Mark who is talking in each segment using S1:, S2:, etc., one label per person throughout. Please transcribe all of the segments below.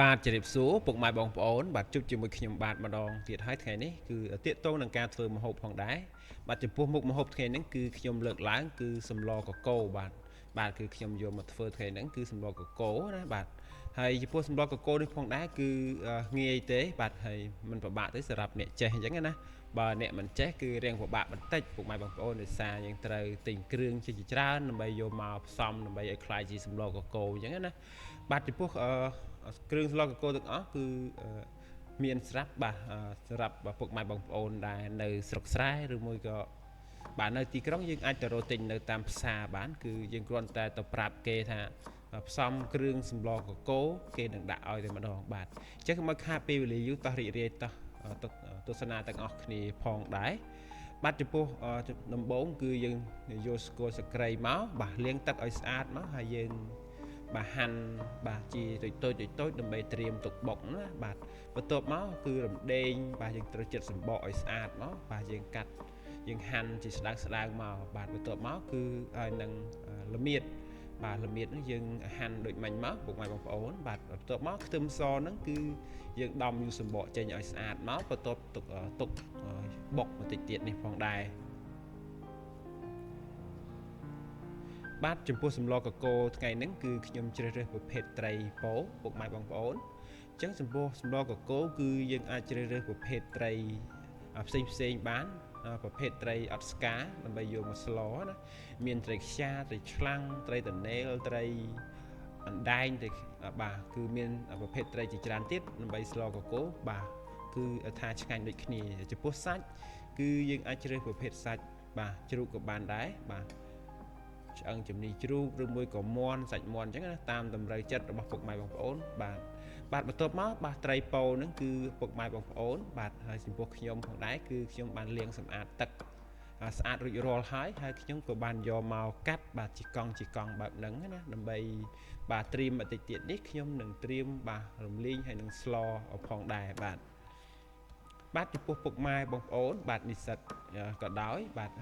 S1: បាទជម្រាបសួរពុកម៉ែបងប្អូនបាទជួបជាមួយខ្ញុំបាទម្ដងទៀតហើយថ្ងៃនេះគឺទាក់ទងនឹងការធ្វើម្ហូបផងដែរបាទចំពោះមុខម្ហូបថ្ងៃនេះគឺខ្ញុំលើកឡើងគឺសម្លកកូរបាទបាទគឺខ្ញុំយកមកធ្វើថ្ងៃហ្នឹងគឺសម្លកកូរណាបាទហើយចំពោះសម្លកកូរនេះផងដែរគឺងាយទេបាទហើយមិនពិបាកទេសម្រាប់អ្នកចេះអញ្ចឹងណាបើអ្នកមិនចេះគឺរៀងពិបាកបន្តិចពុកម៉ែបងប្អូនដោយសារយើងត្រូវទិញគ្រឿងជាច្រើនដើម្បីយកមកផ្សំដើម្បីឲ្យក្លាយជាសម្លកកូរអញ្ចឹងណាបាទចំពោះគ្រឿងស្លកកូរទាំងអស់គឺមានស្រាប់បាទសម្រាប់ពុកម៉ែបងប្អូនដែលនៅស្រុកស្រែឬមួយក៏បាទនៅទីក្រុងយើងអាចទៅរកទិញនៅតាមផ្សារបានគឺយើងគ្រាន់តែទៅប្រាប់គេថាផ្សំគ្រឿងសម្លកកូរគេនឹងដាក់ឲ្យតែម្ដងបាទអញ្ចឹងកុំឲ្យខាតពេលវេលាយូរតោះរីករាយតោះទស្សនាទាំងអស់គ្នាផងដែរបាទចំពោះដំបូងគឺយើងយកស្ករសក្រីមកបាទលាងទឹកឲ្យស្អាតមកហើយយើងបាទហាន់បាទជាតូចៗតូចៗដើម្បីត្រៀមទុកបុកណាបាទបន្ទាប់មកគឺរំដេងបាទយើងត្រូវចិតសម្បកឲ្យស្អាតមកបាទយើងកាត់យើងហាន់ជាស្ដើងៗមកបាទបន្ទាប់មកគឺឲ្យនឹងល្មៀតបាទល្មៀតហ្នឹងយើងហាន់ដូចមាញ់មកពុកម៉ែបងប្អូនបាទបន្ទាប់មកខ្ទឹមសហ្នឹងគឺយើងដំយូសម្បកចេញឲ្យស្អាតមកបន្ទាប់ទុកទុកបុកបន្តិចទៀតនេះផងដែរបាទចំពោះសម្លកកូរថ្ងៃហ្នឹងគឺខ្ញុំជ្រើសរើសប្រភេទត្រីពោពុកម៉ែបងប្អូនអញ្ចឹងចំពោះសម្លកកូរគឺយើងអាចជ្រើសរើសប្រភេទត្រីផ្សេងផ្សេងបានប្រភេទត្រីអត់ស្កាដើម្បីយកមកស្លណាមានត្រីខ្យាត្រីឆ្លាំងត្រីតនេលត្រីអណ្ដែងត្រីបាទគឺមានប្រភេទត្រីជាច្រើនទៀតដើម្បីស្លកកូរបាទគឺថាឆ្ងាញ់ដូចគ្នាចំពោះសាច់គឺយើងអាចជ្រើសប្រភេទសាច់បាទជ្រូកក៏បានដែរបាទឆ្អឹងជំនីជ្រូកឬមួយក៏មាន់សាច់មាន់អញ្ចឹងណាតាមតម្រូវចិត្តរបស់ពុកម៉ែបងប្អូនបាទបាទបន្ទាប់មកបាទត្រីពោហ្នឹងគឺពុកម៉ែបងប្អូនបាទហើយចំពោះខ្ញុំផងដែរគឺខ្ញុំបានលាងសម្អាតទឹកស្អាតរួចរាល់ហើយហើយខ្ញុំក៏បានយកមកកាត់បាទជាកង់ជាកង់បែបហ្នឹងណាដើម្បីបាទត្រៀមបន្តិចទៀតនេះខ្ញុំនឹងត្រៀមបាទរំលីងហើយនឹងស្លផងដែរបាទបាទចំពោះពុកម៉ែបងប្អូនបាទនិស្សិតក៏ដោយបាទ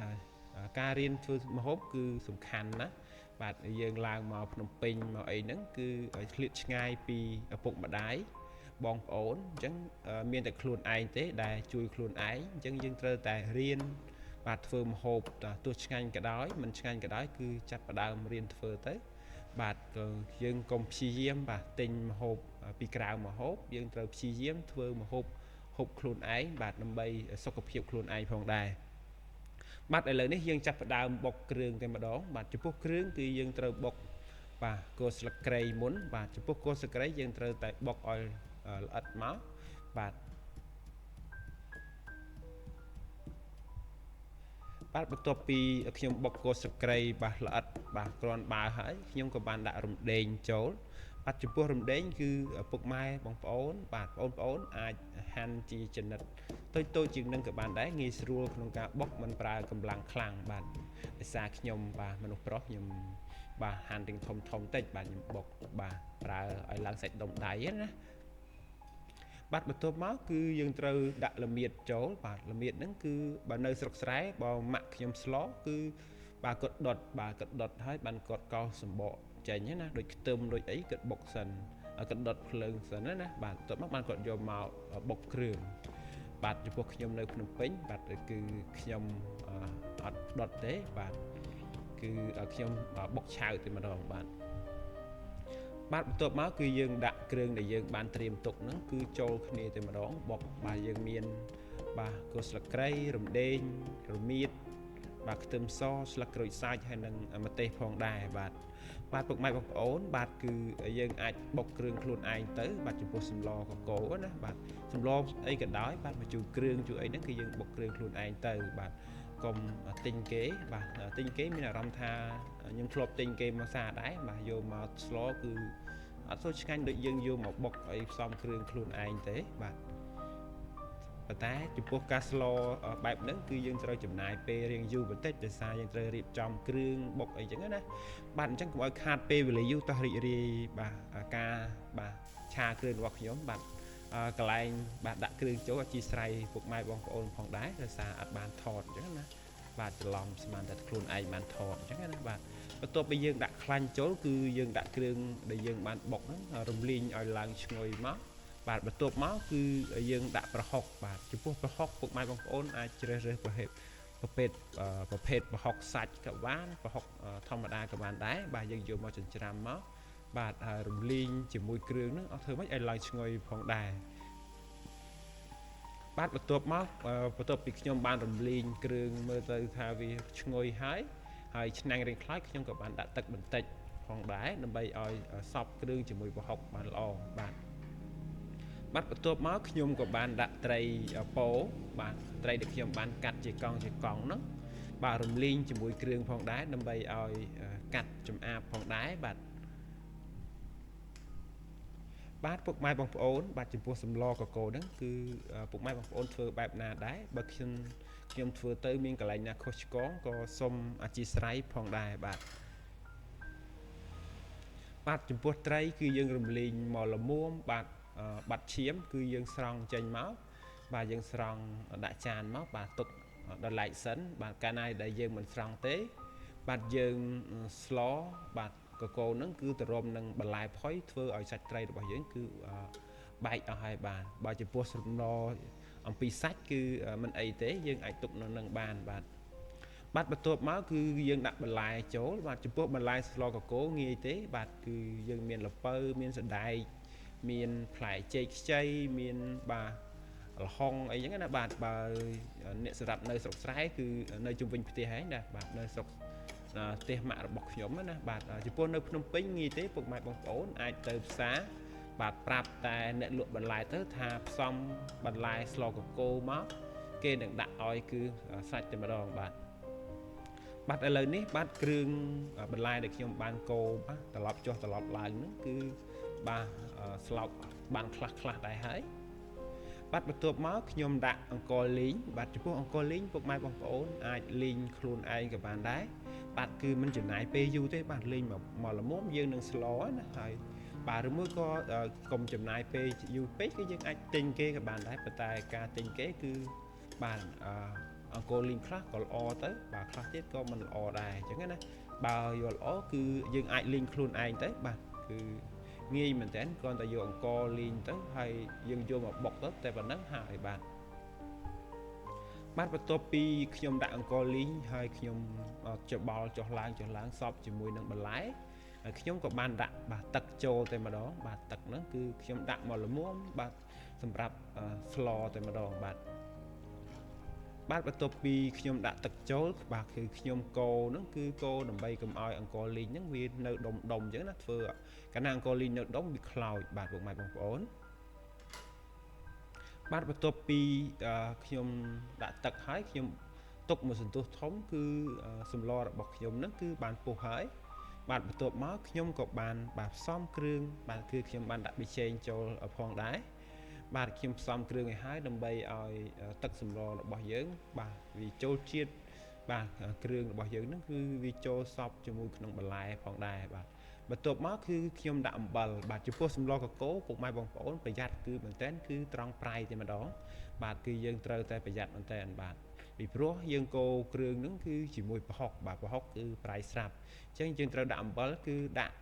S1: ការរៀនធ្វើម្ហូបគឺសំខាន់ណាបាទយើងឡើងមកភ្នំពេញមកអីហ្នឹងគឺឲ្យឃ្លាតឆ្ងាយពីឪពុកម្ដាយបងប្អូនអញ្ចឹងមានតែខ្លួនឯងទេដែលជួយខ្លួនឯងអញ្ចឹងយើងត្រូវតែរៀនបាទធ្វើម្ហូបទោះឆ្ងាញ់ក៏ដោយមិនឆ្ងាញ់ក៏ដោយគឺចាប់ផ្ដើមរៀនធ្វើទៅបាទយើងកុំព្យាយាមបាទទិញម្ហូបពីក្រៅមកហូបយើងត្រូវព្យាយាមធ្វើម្ហូបហូបខ្លួនឯងបាទដើម្បីសុខភាពខ្លួនឯងផងដែរបាទឥឡូវនេះយើងចាប់ផ្ដើមបុកគ្រឿងតែម្ដងបាទចំពោះគ្រឿងគឺយើងត្រូវបុកបាទគល់ស្លឹកគ្រៃមុនបាទចំពោះគល់ស្លឹកគ្រៃយើងត្រូវតែបុកឲ្យល្អិតមកបាទបាទបន្ទាប់ពីខ្ញុំបុកគល់ស្លឹកគ្រៃបាទល្អិតបាទគ្រាន់បើហើយខ្ញុំក៏បានដាក់រំដេងចូលបាទចំពោះរំដេងគឺពុកម៉ែបងប្អូនបាទបងប្អូនអាចហាន់ជាចំណិតតូចតូចជាងនឹងក៏បានដែរងាយស្រួលក្នុងការបុកមិនប្រើកម្លាំងខ្លាំងបាទដោយសារខ្ញុំបាទមនុស្សប្រុសខ្ញុំបាទហាន់ទាំងធំធំតិចបាទខ្ញុំបុកបាទប្រើឲ្យឡើងសាច់ដុំដៃណាបាទបន្ទាប់មកគឺយើងត្រូវដាក់ល្មៀតចូលបាទល្មៀតហ្នឹងគឺបើនៅស្រុកស្រែបើម៉ាក់ខ្ញុំស្លគឺបាទគាត់ដុតបាទគាត់ដុតហើយបានគាត់កោសសម្បកចេញណាដូចខ្ទឹមដូចអីគាត់បុកសិនគាត់ដុតភ្លើងសិនណាបាទបន្ទាប់មកបានគាត់យកមកបុកគ្រឿងបាទចំពោះខ្ញុំនៅភ្នំពេញបាទគឺខ្ញុំអត់ដុតទេបាទគឺខ្ញុំបុកឆៅតែម្ដងបាទបាទបន្ទាប់មកគឺយើងដាក់គ្រឿងដែលយើងបានត្រៀមទុកហ្នឹងគឺចូលគ្នាតែម្ដងបុកបាទយើងមានបាទគល់ស្លឹកគ្រៃរំដេងរមៀតបាទខ្ទឹមសស្លឹកក្រូចសើចហើយនិងម្ទេសផងដែរបាទបាទពុកម៉ែបងប្អូនបាទគឺយើងអាចបុកគ្រឿងខ្លួនឯងទៅបាទចំពោះសម្លកកូរណាបាទសម្លអីក៏ដោយបាទមកជូរគ្រឿងជូរអីហ្នឹងគឺយើងបុកគ្រឿងខ្លួនឯងទៅបាទកុំទិញគេបាទទិញគេមានអារម្មណ៍ថាខ្ញុំធ្លាប់ទិញគេមកសាដែរបាទយកមកស្លគឺអត់សូវឆ្ងាញ់ដូចយើងយកមកបុកអីផ្សំគ្រឿងខ្លួនឯងទេបាទប៉ុន្តែចំពោះការស្លបែបហ្នឹងគឺយើងត្រូវចំណាយពេលរៀងយូរបន្តិចដោយសារយើងត្រូវរៀបចំគ្រឿងបុកអីចឹងណាបាទអញ្ចឹងកុំឲ្យខាតពេលវេលាយូរតោះរីករាយបាទការបាទឆាគ្រឿងរបស់ខ្ញុំបាទកន្លែងបាទដាក់គ្រឿងចូលអធិស្ឋានពុកម៉ែបងប្អូនផងដែរដោយសារអត់បានថតអញ្ចឹងណាបាទច្រឡំស្មានតែខ្លួនឯងបានថតអញ្ចឹងណាបាទ បន្ទាប់ពីយើងដាក់ខ្លាញ់ចូលគឺយើងដាក់គ្រឿងដែលយើងបានបុកហ្នឹងរំលីងឲ្យឡើងឈ្ងុយមកបាទបន្ទាប់មកគឺយើងដាក់ប្រហុកបាទចំពោះប្រហុកពុកម៉ែបងប្អូនអាចជ្រើសរើសប្រភេទប្រភេទប្រភេទប្រហុកសាច់ក៏បានប្រហុកធម្មតាក៏បានដែរបាទយើងយកមកចិញ្ច្រាំមកបាទហើយរំលីងជាមួយគ្រឿងហ្នឹងអត់ធ្វើម៉េចឲ្យឡើងឈ្ងុយផងដែរបាទបន្ទាប់មកបន្ទាប់ពីខ្ញុំបានរំលីងគ្រឿងមើលទៅថាវាឈ្ងុយហើយហើយឆ្នាំងរៀងខ្លោចខ្ញុំក៏បានដាក់ទឹកបន្តិចផងដែរដើម្បីឲ្យសព្វគ្រឿងជាមួយប្រហុកបានល្អបាទបាទបន្ទាប់មកខ្ញុំក៏បានដាក់ត្រីពោបាទត្រីដែលខ្ញុំបានកាត់ជាកង់ជាកង់ហ្នឹងបាទរំលីងជាមួយគ្រឿងផងដែរដើម្បីឲ្យកាត់ចម្អាបផងដែរបាទបាទពុកម៉ែបងប្អូនបាទចំពោះសម្លកកូរហ្នឹងគឺពុកម៉ែបងប្អូនធ្វើបែបណាដែរបើខ្ញុំធ្វើទៅមានកន្លែងណាខុសឆ្គងក៏សូមអធ្យាស្រ័យផងដែរបាទបាទចំពោះត្រីគឺយើងរំលីងមកល្មមបាទបាត់ឈាមគឺយើងស្រង់ចេញមកបាទយើងស្រង់ដាក់ចានមកបាទទុកដល់ឡែកសិនបាទកាលណាដែលយើងមិនស្រង់ទេបាទយើងស្លបាទកកូរហ្នឹងគឺទៅរំនឹងបន្លែផុយធ្វើឲ្យសាច់ត្រីរបស់យើងគឺបែកអស់ហើយបាទបើចំពោះសំណអំពីសាច់គឺមិនអីទេយើងអាចទុកនៅនឹងបានបាទបាទបន្ទាប់មកគឺយើងដាក់បន្លែចូលបាទចំពោះបន្លែស្លកកូរងាយទេបាទគឺយើងមានល្ពៅមានសណ្ដែកមានផ្លែចេកខ្ចីមានបាទល្ហុងអីចឹងណាបាទបើអ្នកសម្រាប់នៅស្រុកស្រែគឺនៅជុំវិញផ្ទះហ្នឹងណាបាទនៅស្រុកផ្ទះម៉ាក់របស់ខ្ញុំណាបាទចំពោះនៅភ្នំពេញងាយទេពុកម៉ែបងប្អូនអាចទៅផ្សារបាទប្រាប់តែអ្នកលក់បន្លែទៅថាផ្សំបន្លែស្លកកូរមកគេនឹងដាក់ឲ្យគឺសាច់តែម្ដងបាទបាទឥឡូវនេះបាទគ្រឿងបន្លែដែលខ្ញុំបានកូរបាទត្រឡប់ចុះត្រឡប់ឡើងហ្នឹងគឺបាទស្លោកបានខ្លះខ្លះដែរហើយបាទបន្ទាប់មកខ្ញុំដាក់អង្ករលីងបាទចំពោះអង្ករលីងពុកម៉ែបងប្អូនអាចលីងខ្លួនឯងក៏បានដែរបាទគឺមិនចំណាយពេលយូរទេបាទលីងមកល្មមយើងនឹងស្លណាហើយបាទឬមួយក៏កុំចំណាយពេលយូរពេកគឺយើងអាចទិញគេក៏បានដែរប៉ុន្តែការទិញគេគឺបាទអង្ករលីងខ្លះក៏ល្អទៅបាទខ្លះទៀតក៏មិនល្អដែរអញ្ចឹងណាបើយកល្អគឺយើងអាចលីងខ្លួនឯងទៅបាទគឺងាយមែនតើគ្រាន់តែយកអង្ករលីងទៅហើយយើងយកមកបុកទៅតែប៉ុណ្្នឹងហើយបាទបាទបន្ទាប់ពីខ្ញុំដាក់អង្ករលីងហើយខ្ញុំច្របល់ចុះឡើងចុះឡើងសពជាមួយនឹងបន្លែហើយខ្ញុំក៏បានដាក់បាទទឹកចូលតែម្ដងបាទទឹកហ្នឹងគឺខ្ញុំដាក់មកល្មមបាទសម្រាប់ស្លតែម្ដងបាទបាទបន្ទាប់ពីខ្ញុំដាក់ទឹកចូលបាទគឺខ្ញុំកូរហ្នឹងគឺកូរដើម្បីកុំឲ្យអង្ករលីងហ្នឹងវានៅដុំដុំអញ្ចឹងណាធ្វើកាលណាអង្ករលីងនៅដុំវាខ្លោចបាទពុកម៉ែបងប្អូនបាទបន្ទាប់ពីខ្ញុំដាក់ទឹកហើយខ្ញុំទុកមួយសន្ទុះធំគឺសម្លរបស់ខ្ញុំហ្នឹងគឺបានពុះហើយបាទបន្ទាប់មកខ្ញុំក៏បានបាទផ្សំគ្រឿងបាទគឺខ្ញុំបានដាក់ប៊ីចេងចូលផងដែរបាទខ្ញុំផ្សំគ្រឿងឲ្យហើយដើម្បីឲ្យទឹកសម្លរបស់យើងបាទវាចូលជាតិបាទគ្រឿងរបស់យើងហ្នឹងគឺវាចូលសព្វជាមួយក្នុងបន្លែផងដែរបាទបន្ទាប់មកគឺខ្ញុំដាក់អំបិលបាទចំពោះសម្លកកូរពុកម៉ែបងប្អូនប្រយ័ត្នគឺមែនតើគឺត្រង់ប្រៃតែម្ដងបាទគឺយើងត្រូវតែប្រយ័ត្នមែនតើបាទពីព្រោះយើងកូរគ្រឿងហ្នឹងគឺជាមួយប្រហុកបាទប្រហុកគឺប្រៃស្រាប់អញ្ចឹងយើងត្រូវដាក់អំបិលគឺដាក់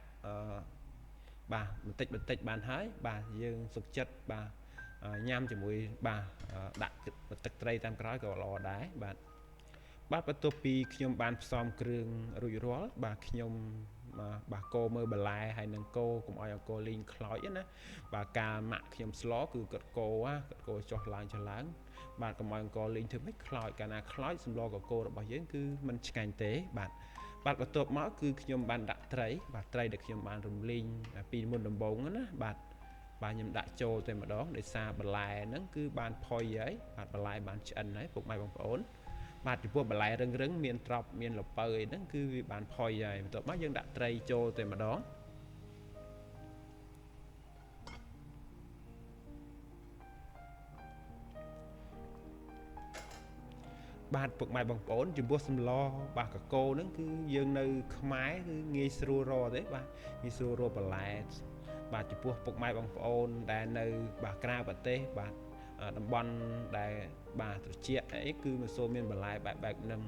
S1: បាទបន្តិចបន្តិចបានហើយបាទយើងសុខចិត្តបាទញ៉ាំជាមួយបាទដាក់ទឹកត្រីតាមក្រោយក៏ល្អដែរបាទបាទបន្ទាប់ពីខ្ញុំបានផ្សំគ្រឿងរួចរាល់បាទខ្ញុំបាទកូរមើលបន្លែហើយនឹងកូរកុំឲ្យអង្ករលីងខ្លោចណាបាទការម៉ាក់ខ្ញុំស្លគឺគាត់កូរគាត់កូរចុះឡើងចុះឡើងបាទកុំឲ្យអង្ករលីងធ្វើម៉េចខ្លោចកាលណាខ្លោចសម្លកកូររបស់យើងគឺមិនឆ្ងាញ់ទេបាទបាទបន្ទាប់មកគឺខ្ញុំបានដាក់ត្រីបាទត្រីដែលខ្ញុំបានរំលីងពីមុនដំបូងណាបាទបាទខ្ញុំដាក់ចូលតែម្ដងដោយសារបន្លែហ្នឹងគឺបានផុយហើយបាទបន្លែបានឆ្អិនហើយពុកម៉ែបងប្អូនបាទចំពោះបន្លែរឹងៗមានត្រប់មានល្ពៅអីហ្នឹងគឺវាបានផុយហើយបន្ទាប់មកយើងដាក់ត្រីចូលតែម្ដងបាទពុកម៉ែបងប្អូនចំពោះសម្លបាទកកូរហ្នឹងគឺយើងនៅខ្មែរគឺងាយស្រួលរកទេបាទងាយស្រួលរកបន្លែបាទចំពោះពុកម៉ែបងប្អូនដែលនៅបាទក្រៅប្រទេសបាទតំបន់ដែល បាទត្រជាក់អីគឺមិនសូវមានបន្លែបែបបែបនឹង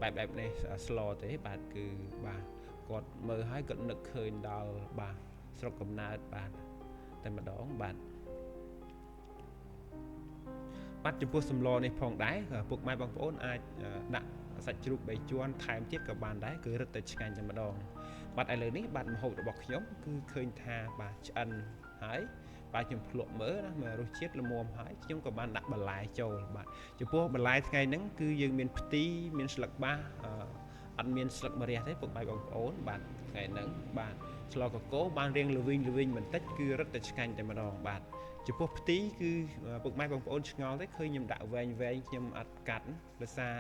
S1: បែបបែបនេះស្លទេបាទគឺបាទគាត់មើលហើយគាត់នឹកឃើញដល់បាទស្រុកកំណើតបាទតែម្ដងបាទបាទចំពោះសម្លនេះផងដែរពុកម៉ែបងប្អូនអាចដាក់សាច់ជ្រូក3ជាន់ថែមទៀតក៏បានដែរគឺរឹតតែឆ្ងាញ់តែម្ដងបាទឥឡូវនេះបាទម្ហូបរបស់ខ្ញុំគឺឃើញថាបាទឆ្អិនហើយបាទខ្ញុំភ្លក់មើលណាមើលរសជាតិល្មមហើយខ្ញុំក៏បានដាក់បន្លែចូលបាទចំពោះបន្លែថ្ងៃហ្នឹងគឺយើងមានផ្ទីមានស្លឹកបាសអត់មានស្លឹកម្រះទេពុកម៉ែបងប្អូនបាទថ្ងៃហ្នឹងបាទស្លកកូរបានរៀងល្វីងល្វីងបន្តិចគឺរឹតតែឆ្ងាញ់តែម្ដងបាទចំពោះផ្ទីគឺពុកម៉ែបងប្អូនឆ្ងល់ទេឃើញខ្ញុំដាក់វែងវែងខ្ញុំអត់កាត់ដោយសារ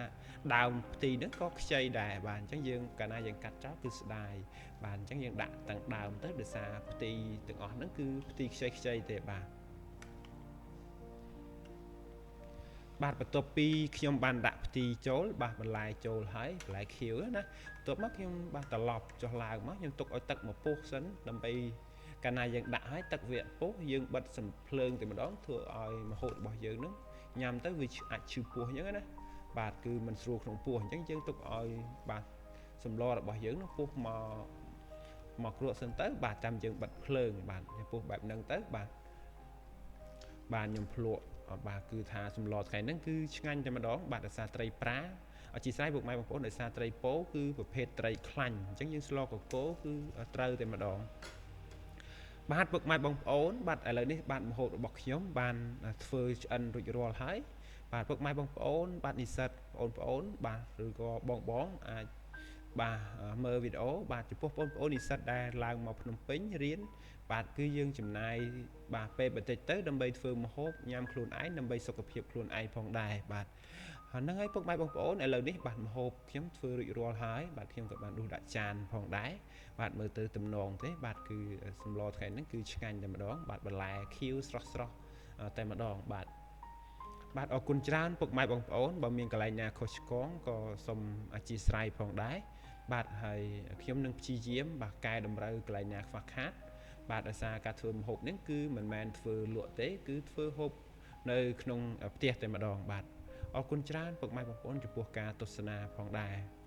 S1: ដើមផ្ទីហ្នឹងក៏ខ្ចីដែរបាទអញ្ចឹងយើងកាលណាយើងកាត់ចោលគឺស្ដាយបាទអញ្ចឹងយើងដាក់ទាំងដើមទៅដោយសារផ្ទីទាំងអស់ហ្នឹងគឺផ្ទីខ្ចីខ្ចីទេបាទបាទបន្ទាប់ពីខ្ញុំបានដាក់ផ្ទីចូលបាទបន្លែចូលហើយបន្លែខៀវណាបន្ទាប់មកខ្ញុំបាទត្រឡប់ចុះឡើងមកខ្ញុំទុកឲ្យទឹកមកពុះសិនដើម្បីកាលណាយើងដាក់ហើយទឹកវាពុះយើងបិទសំភ្លើងតែម្ដងធ្វើឲ្យម្ហូបរបស់យើងនឹងញ៉ាំទៅវាអាចឈឺពោះអញ្ចឹងណាបាទគឺមិនស្រួលក្នុងពោះអញ្ចឹងយើងទុកឲ្យបាទសម្លរបស់យើងនឹងពុះមកគ្រក់សិនទៅបាទចាំយើងបិទភ្លើងបាទពុះបែបហ្នឹងទៅបាទបាទខ្ញុំភ្លក់បាទគឺថាសម្លថ្ងៃហ្នឹងគឺឆ្ងាញ់តែម្ដងបាទដោយសារត្រីប្រាអធិស្ឋានពុកម៉ែបងប្អូនដោយសារត្រីពោគឺប្រភេទត្រីខ្លាញ់អញ្ចឹងយើងស្លកកូរគឺត្រូវតែម្ដងបាទពុកម៉ែបងប្អូនបាទឥឡូវនេះបាទម្ហូបរបស់ខ្ញុំបានធ្វើឆ្អិនរួចរាល់ហើយបាទពុកម៉ែបងប្អូនបាទនិស្សិតបងប្អូនបាទឬក៏បងបងអាចបាទមើលវីដេអូបាទចំពោះបងប្អូននិស្សិតដែលឡើងមកភ្នំពេញរៀនបាទគឺយើងចំណាយបាទពេលបន្តិចទៅដើម្បីធ្វើម្ហូបញ៉ាំខ្លួនឯងដើម្បីសុខភាពខ្លួនឯងផងដែរបាទហ្នឹងហើយពុកម៉ែបងប្អូនឥឡូវនេះបាទម្ហូបខ្ញុំធ្វើរួចរាល់ហើយបាទខ្ញុំក៏បានដួសដាក់ចានផងដែរបាទមើលទៅទំនងទេបាទគឺសម្លថ្ងៃហ្នឹងគឺឆ្ងាញ់តែម្ដងបាទបន្លែខៀវស្រស់ស្រស់តែម្ដងបាទបាទអរគុណច្រើនពុកម៉ែបងប្អូនបើមានកន្លែងណាខុសឆ្គងក៏សូមអធ្យាស្រ័យផងដែរបាទហើយខ្ញុំនឹងព្យាយាមបាទកែតម្រូវកន្លែងណាខ្វះខាតបាទដោយសារការធ្វើម្ហូបនេះគឺមិនមែនធ្វើលក់ទេគឺធ្វើហូបនៅក្នុងផ្ទះតែម្ដងបាទអរគុណច្រើនពុកម៉ែបងប្អូនចំពោះការទស្សនាផងដែរ។